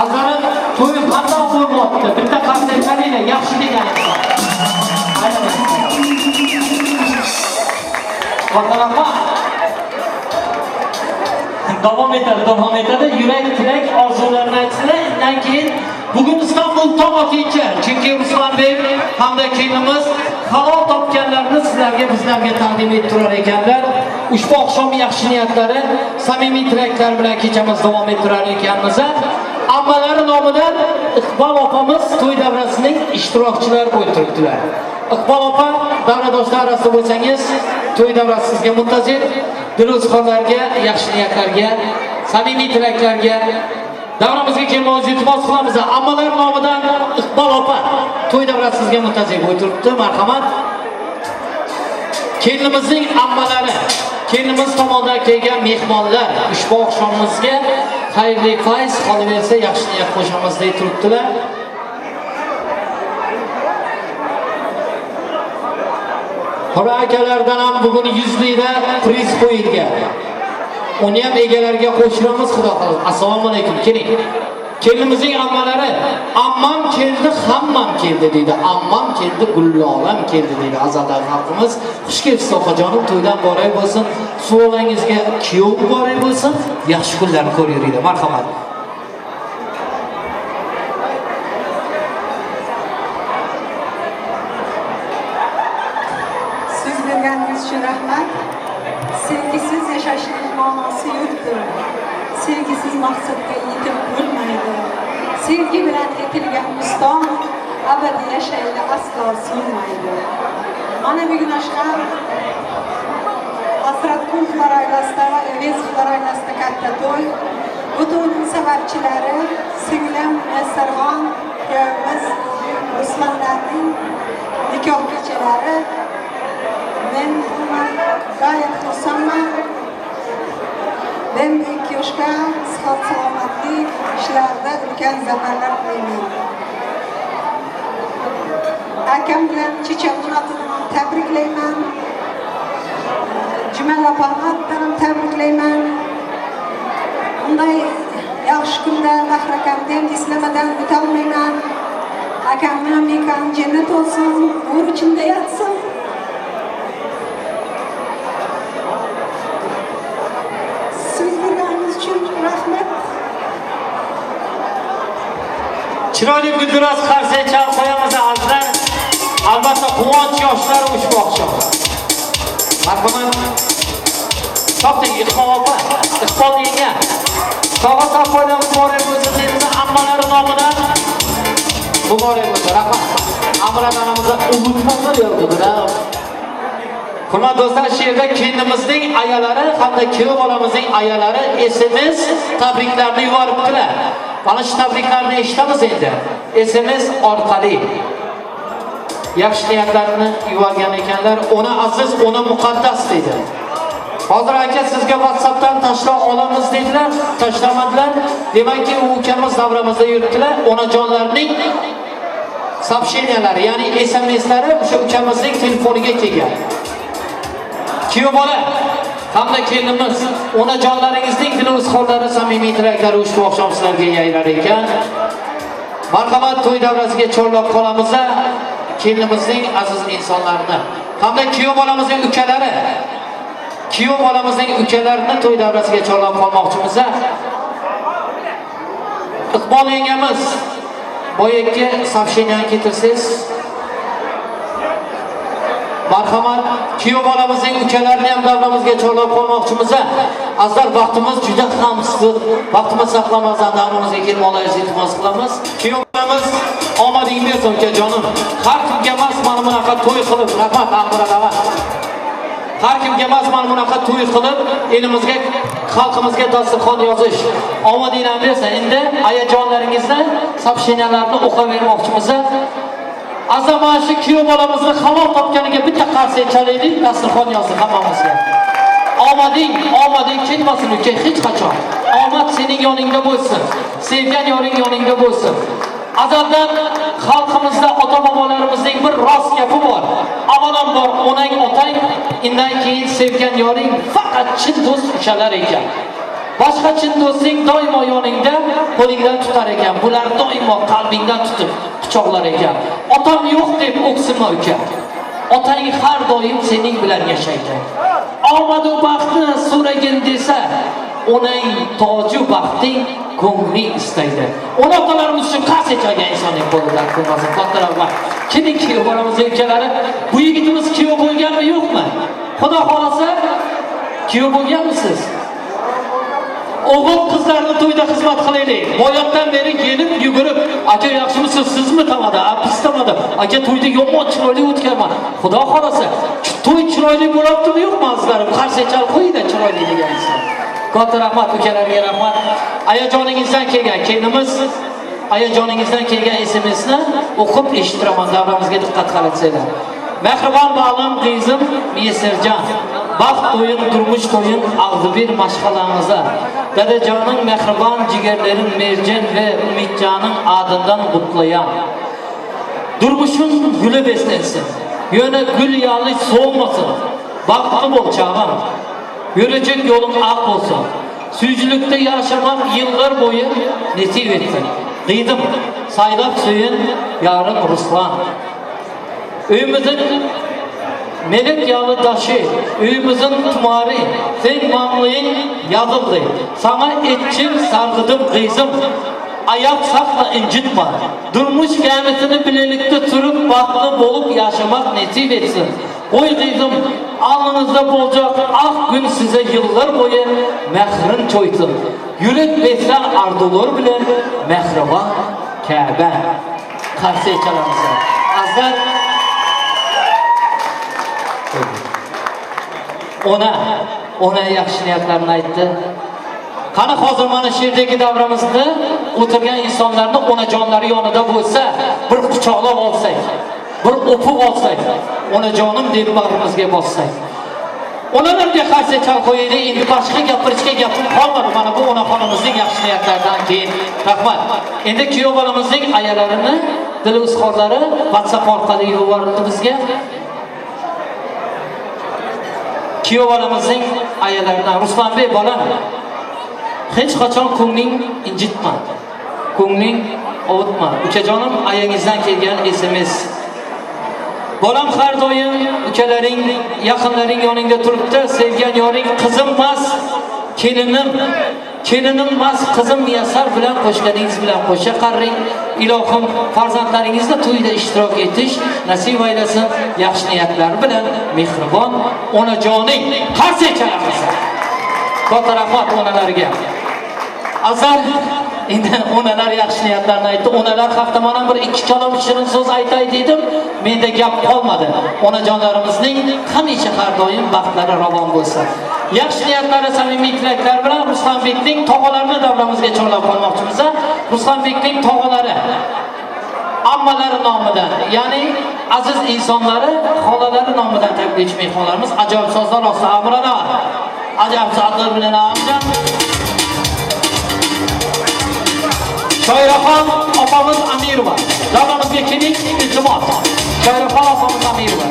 Azlarim to'y qandoq bo'lyapti? Bitta qarsak chalinglar, yaxshi degan inson. Katta rahmat. Davom etadi, davom etadi. Yurak tilak orzularini aytsinlar. Undan keyin bugun Istanbul tong otguncha, chunki Ruslanbek hamda kelinimiz halol topganlarini sizlarga, bizlarga taqdim etib turar ekanlar. Ushbu oqshom yaxshi niyatlari, samimiy tilaklar bilan kechamiz davom ettirar ekanmiz. Ammalari nomidan Iqbol opamiz to'y davrasining ishtirokchilari bo'lib turibdilar. Iqbol opa, davradoshlar orasida bo'lsangiz, to'y davrasi sizga muntazir. Dilozxonlarga, yaxshi niyatlarga, samimiy tilaklarga davramizga kelmoqchi iltimos qilamiz. Ammalar nomidan Iqbol opa to'y davrasi sizga muntazir bo'lib turibdi. Marhamat. Kelinimizning ammalari, kelinimiz tomonidan kelgan mehmonlar ushbu oqshomimizga xayrli fayz, qolaversa yaxshi niyat qo'shamiz deb turibdilar. Xora akalardan ham bugun 100 lira priz qo'yilgan. Uni ham egalariga qo'shiramiz, xudo xohlasa. Assalomu alaykum. Keling. Kelinimizning ammalari, ammam keldi, hammam keldi deydi. Ammam keldi, gullolam keldi deydi azaldan xalqimiz. Xush kelibsiz opajonim, to'ydan muborak bo'lsin. Suvolangizga kuyov muborak bo'lsin. Yaxshi kunlarni ko'raveringlar. Marhamat. So'z berganingiz uchun rahmat. Sevgisiz yashashning ma'nosi yo'qdir. Sevgisiz maqsadga yetib bo'lmaydi. Sevgi bilan etilgan buston abadiy yashaydi, aslo so'nmaydi. Mana bugun oshqan Hasratqulovlar oilasida va Evezovlar oilasida katta to'y. Bu to'yning sababchilari singlim Muyassarxon, kuyovimiz Ruslanlarning nikoh kechalari. Men bundan g'oyat xursandman. Men bu ikki yoshga sihat, salomatlik, ishlarda ulkan zafarlar tilayman. Akam bilan chechamning otidan ham tabriklayman. Jumal opani otidan ham tabriklayman. Bunday yaxshi kunda Bahri akamni ham eslamadan o'tolmayman. Akamni ham mekoni jannat bo'lsin, nur ichida yotsin. So'z berganingiz uchun rahmat. Chiroyli gulduros qarsak chalib qo'yamiz azizlar. Albatta quvonch yoshlari ushbu oqshom. Marhamat. Topdik Iqbol opa, Iqbol yenga. Sog'a sog' qo'ylar muborak bo'lsin deymiz ammalari nomidan. Muborak bo'lsin, rahmat. Amralarimizni unutmanglar yo'q. Hurmatli do'stlar, shu yerda kelinimizning ayolari hamda kuyov bolamizning ayolari SMS tabriklarni yuboribdilar. Mana shu tabriklarni eshitamiz endi. SMS orqali. Yaxshi niyatlarni yuborgan ekanlar. Ona aziz, ona muqaddas deydi. Hozir aka sizga WhatsAppdan tashlab olamiz dedilar, tashlamadilar. Demakki, u ukamiz davramizda yuribdilar. Onajonlarning сообщениялari, ya'ni SMSlari o'sha ukamizning telefoniga kelgan. Kuyov bola hamda kelinimiz, onajonlaringizning dil izhorlari, samimiy tilaklari ushbu oqshom sizlarga yayrar ekan. Marhamat, to'y davrasiga chorlab qolamiz kelinimizning aziz insonlarini hamda kuyov bolamizning ukalari, kuyov bolamizning ukalarini to'y davrasiga chorlab qolmoqchimiz. Iqbol yengamiz, boyagi сообщениeni keltirsangiz. Marhamat, kuyov bolamizning ukalarini ham davramizga chorlab qolmoqchimiz. Azizlar, vaqtimiz juda ham qisqa. Vaqtimiz saqlamasdan davramizga kelmoqlaringizni iltimos qilamiz. Kuyov bolamiz, omading bersin ukajonim. Har kimga emas mana bunaqa to'y qilib, rahmat Amira rahmat. Har kimga emas mana bunaqa to'y qilib, elimizga, xalqimizga dasturxon yozish. Omadinglarni bersin. Endi ayajonlaringizni сообщенияларni o'qib bermoqchimiz. Azam mana shu kuyov bolamizni halol topganiga bitta qarsak chalaylik, dasturxon yozdi hammamizga. Omading, omading ketmasin uka hech qachon. Omad sening yoningda bo'lsin. Sevgan yoring yoningda bo'lsin. Azaldan xalqimizda ota-bobolarimizning bir rost gapi bor. Avvalambor onang, otang, undan keyin sevgan yoring faqat chin do'st o'shalar ekan. Boshqa chin do'sting doimo yoningda, qo'lingdan tutar ekan. Bular doimo qalbingdan tutib quchoqlar ekan. Otam yo'q deb o'ksinma uka. Otang har doim sening bilan yashaydi. Omad va baxtni so'ragin desa, onang toju baxting ko'ngling istaydi. Ona otalarimiz uchun qarsak chalgan insonning qo'lidan ko'rmasin. Katta rahmat. Keling kuyov bolamiz ukalari. Bu yigitimiz kuyov bo'lganmi yo'qmi? Xudo xolasa kuyov bo'lganmisiz? O'g'il qizlarni to'yda xizmat qilaylik. Boyatdan beri kelib yugurib, aka yaxshimisiz, sizmi tamada? A biz tamada. Aka to'yda yomon chiroyli o'tganman. Xudo xolasa, to'y chiroyli bo'lyaptimi yo'qmi azizlarim? Qarsak chalib qo'yinglar chiroyli degan inson. Katta rahmat ukalarga rahmat. Ayajoningizdan kelgan kelinimiz, ayajoningizdan kelgan SMSni o'qib eshittiraman, davramizga diqqat qaratsanglar. Mehribon balam qizim Miyasarjon, baxt to'yin, turmush to'yin og'zi bir mashg'alamizda. Dadajonning mehribon jigarlarim Mercan ve Ümitcan'ın adından kutlayan. Durmuşun gülü beslensin. Yöne gül yağlı soğumasın. Bahtlı bol çağım. Yürüyecek yolun ak olsun. Suyuculukta yaşamak yıllar boyu nasip etsin. Kıydım, saylap suyun yarın Ruslan. Öyümüzün melek yağlı taşı, öyümüzün tumarı, sen mamlıyın yazıldı. Sana etçil sargıdım kızım, ayak sakla incitme. Durmuş gemisini birlikte sürüp bahtlı bolup yaşamak nasip etsin. Oy kızım, alnınızda bolacak ak gün size yıllar boyu mehrin çoysun. Yürek beslen arzular bile mehriban Kabe. Karşı çalamızı. Azlar ona yaxshi niyatlarini aytdi. Qani hozir mana shu yerdagi davramizda o'tirgan insonlarni onajonlari yonida bo'lsa, bir quchoqlab olsak, bir o'pib olsak, onajonim deb bag'rimizga bossak. Onalarga qarshi chal qo'yaylik, endi boshqa gapirishga gapim qolmadi. Mana bu onaxonimizning yaxshi niyatlaridan keyin rahmat. Endi kuyov bolamizning ayalarini dil izhorlari WhatsApp orqali yuborildi bizga. Kuyov bolamizning ayalaridan Ruslanbek bolam, hech qachon ko'ngling injitma, ko'ngling ovutma. Ukajonim, ayangizdan kelgan SMS. Bolam har doim ukalaring, yaqinlaring yoningda turibdi, sevgan yoring qizim emas, kelinim, kelinim emas, qizim Miyasar bilan qo'shganingiz bilan qo'sha qarring. Ilohim farzandlaringizda to'yda ishtirok etish nasib aylasin. Yaxshi niyatlar bilan mehribon onajoning qarsak chalamiz. Katta rahmat onalarga. Azar endi onalar yaxshi niyatlarni aytdi. Onalar haqida mana bir ikki kalom shirin so'z aytay dedim. Menda gap qolmadi. Onajonlarimizning hamisha har doim baxtlari ravon bo'lsin. Yaxshi niyatlari, samimiy tilaklar bilan Ruslanbekning tog'alarini davramizga chorlab qolmoqchimiz. Ruslanbekning tog'alari ammalari nomidan, ya'ni aziz insonlari, xolalari nomidan tabrikchi mehmonlarimiz ajoyib so'zlar ostida Amrana. Ajoyib so'zlar bilan amca. Shoiraxon opamiz Amirova. Davramizga keling, iltimos. Shoiraxon opamiz Amirova.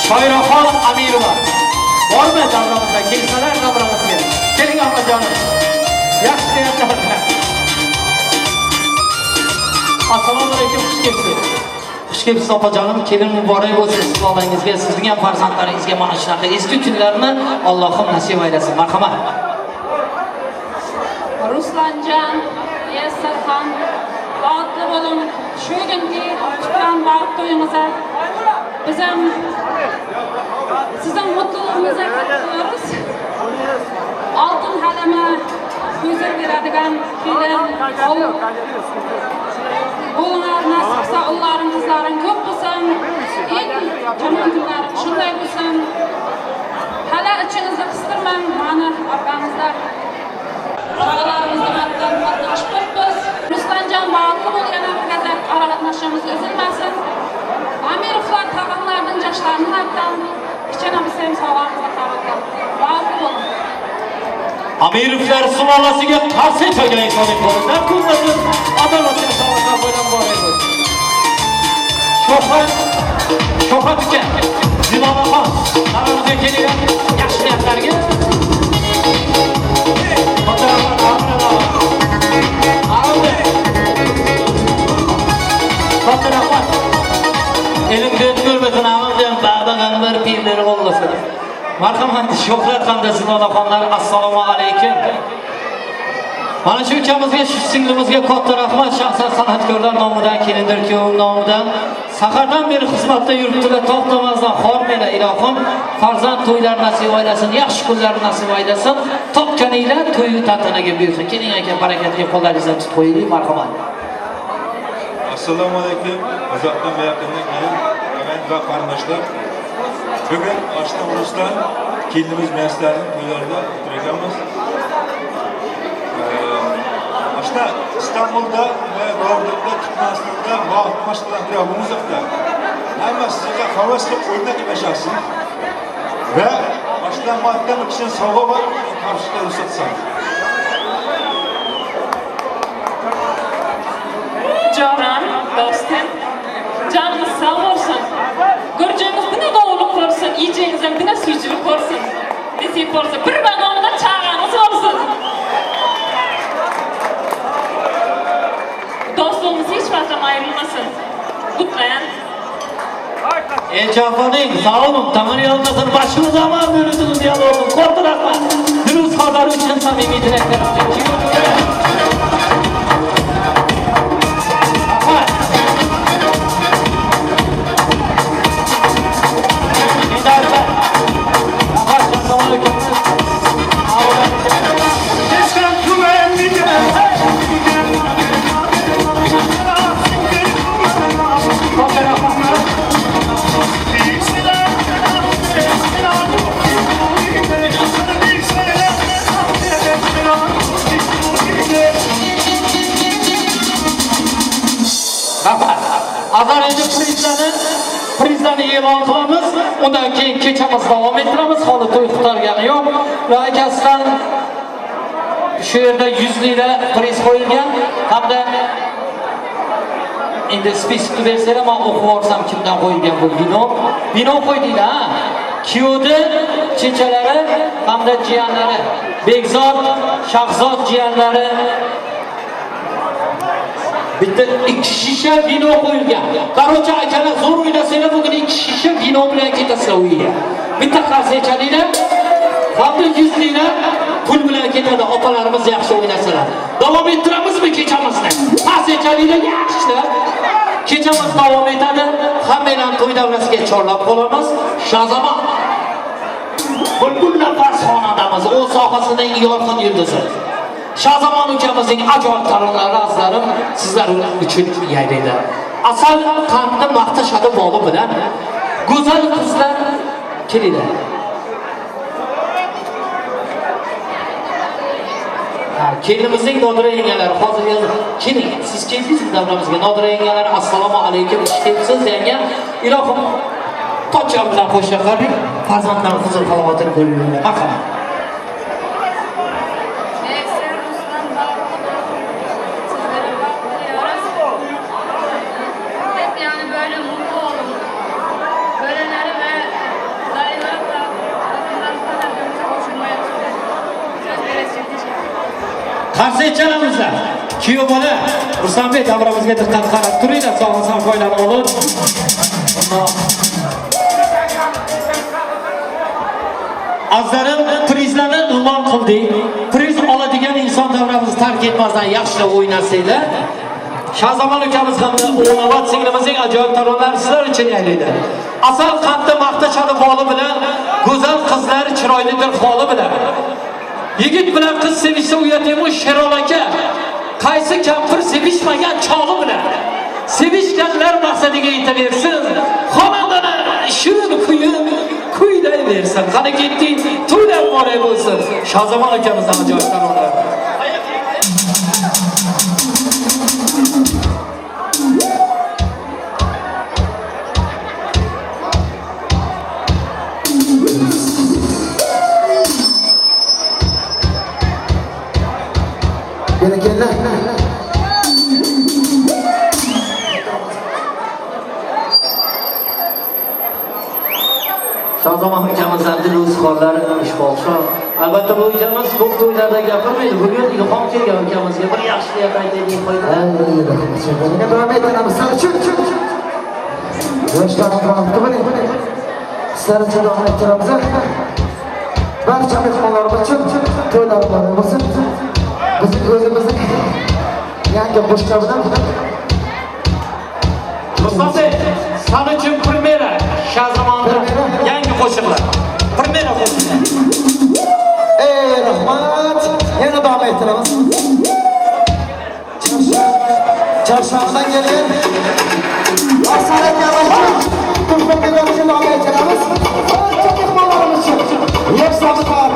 Shoiraxon Amirova. Bormi davramizga? Kelsalar davramizga. Keling opajonim. Yaxshi niyatlar. Assalomu alaykum, xush kelibsiz. Xush kelibsiz opajonim, kelin muborak bo'lsin sulolangizga, sizning ham farzandlaringizga mana shunaqa eski kunlarni Allohim nasib aylasin. Marhamat. Ruslanjon, Yasarxon, baxtli bo'ling. Shu kungi kutgan baxt to'yimizga biz ham sizning mutluluğunuza katılıyoruz. Altın halama huzur beradigan kelin bo'linglar, nasib qilsa ullaring qizlaring ko'p bo'lsin. Eng yomon kunlaring shunday bo'lsin. Hali ichingizni qistirmang, mana orqamizda tog'alarimizning atdan qatnashib turibmiz. Ruslanjon baxtli bo'l, yana bir gazak ora qatnashimiz uzilmasin. Amirovlar tog'amlarning yoshlarining atdan kichkina biz ham sog'lig'imizga tavakal. Baxtli bo'ling. Amirovlar sulolasiga qarshi cho'gan insonning qo'lidan ko'rmasin. Adolatga salomat bilan boray bo'lsin. Shohrat, Shohrat uka. G'ambar pirlari qo'llasin. Marhamat, Shuhrat hamda Zilonaxonlar, assalomu alaykum. Mana shu ukamizga, shu singlimizga katta rahmat. Shaxsan san'atkorlar nomidan, kelindir kuyovim nomidan sahardan beri xizmatda yuribdilar, to'xtamasdan hormanglar ilohim. Farzand to'ylar nasib aylasin, yaxshi kunlar nasib aylasin. Topganinglar to'y tantanaga buyursin. Keling aka, barakatli qo'llaringizdan tutib qo'yaylik, marhamat. Assalomu alaykum. Uzoqdan va yaqindan kelin, ag'ayin va qarindoshlar. Bugun Oshna Ruslan kelinimiz Miyaslarning to'ylarida o'tirganmiz. Oshna İstanbul'da ve Gordon'da, Türkmenistan'da, Mağdur hamma sizga havas qilib o'ynab yashashsin. Va Oshna maddan kishining sovg'a bor, topshirishga ruxsat. Canan, dostum, canınız sağ olsun. Göreceğiniz dine doğruluk olsun, yiyeceğinizden dine suyculuk olsun. Nesip olsun, bir vagonda çağanız olsun. Dostluğumuz hiç fazla ayrılmasın. Kutlayan. Elçafaning, sağ olun, tamir yollasın, başımız aman bölüsünüz diyaloğun, korktu rahmat. Dürüst xabar uchun samimiy tilaklarimizni. Azar endi prizlarni e'lon qilamiz. Undan keyin kechamiz davom ettiramiz. Hali to'y qutargani yo'q. Va akasidan shu yerda 100 lira priz qo'yilgan hamda endi spiskni bersanglar, men o'qib yuborsam kimdan qo'yilgan bu vino. Vino qo'ydinglar, ha? Kiyovni chechalari hamda jiyanlari, Bekzod, Shahzod jiyanlari bitta 2 shisha vino qo'yilgan. Qarocha akalar zo'r o'ynasanglar, bugun 2 shisha vino bilan ketasizlar uyga. Bitta qarsakchalinglar hamda 100 lira pul bilan ketadi. Opalarimiz yaxshi o'ynasalar. Davom ettiramizmi kechamizni? Qarsakchalinglar yaxshilar. Kechamiz davom etadi. Hammanglarni to'y davrasiga chorlab qolamiz. Shahzamon Bulbul nafas xonadamiz, o'z sohasining yorqin yulduzi. Shahzamon ukamizning ajoyib taronalari azizlarim sizlar uchun yayraydi. Asal qandni maqtashadi bog'i bilan go'zal qizlar kelinglar. Ha, kelinimizning Nodira yengalari hozir yozib keling. Siz keldingizmi davramizga? Nodira yengalari, assalomu alaykum. Xush yanga. Ilohim tocham bilan qo'sha qaring, farzandlar huzur halovatini ko'ringlar. Marhamat. Qarshi chalamizlar. Kuyov bola Ruslanbek davramizga diqqat qarab turinglar, sog'insan foydalanib olib. Azlarim prizlarni e'lon qildik. Priz oladigan inson davramizni tark etmasdan yaxshilab o'ynasanglar. Shahzamon ukamiz hamda O'g'lovat singlimizning ajoyib taronalari sizlar uchun yaylaydi. Asal qandni maqtashadi boli bilan, go'zal qizlar chiroylidir holi bilan. Yigit bilan qiz sevishsa uyat emish Sherol aka. Qaysi kampir sevishmagan chog'i bilan. Sevishganlar maqsadiga yetaversin. Xonandalar shirin kuyi kuylayversin. Qani ketdik, to'ylar muborak bo'lsin. Shahzamon akamizdan ajoyib taronalar. Shahzamon ukamizdan diluzxonlar ishboqchi. Albatta bu ukamiz ko'p to'ylarda gapirmaydi. Bugun ilhom kelgan ukamizga bir yaxshi niyat aytaylik qo'ydi. Davom etamiz. Yoshlar baxtli bo'ling. Sizlar uchun davom ettiramiz. Barcha mehmonlarimiz uchun to'ylar muborak bo'lsin. Bizning o'zimizning yangi qo'shiqlar bilan. Ruslanbek, san uchun premyera Shahzamonda yangi qo'shiqlar. Premyera qo'shiqlar. Ey rahmat. Yana davom ettiramiz. Çarşambadan gelin. Asalet yavaşça. Turfaklar için davom ettiramiz. Barcha mehmonlarimiz uchun. Yosh sobitlar.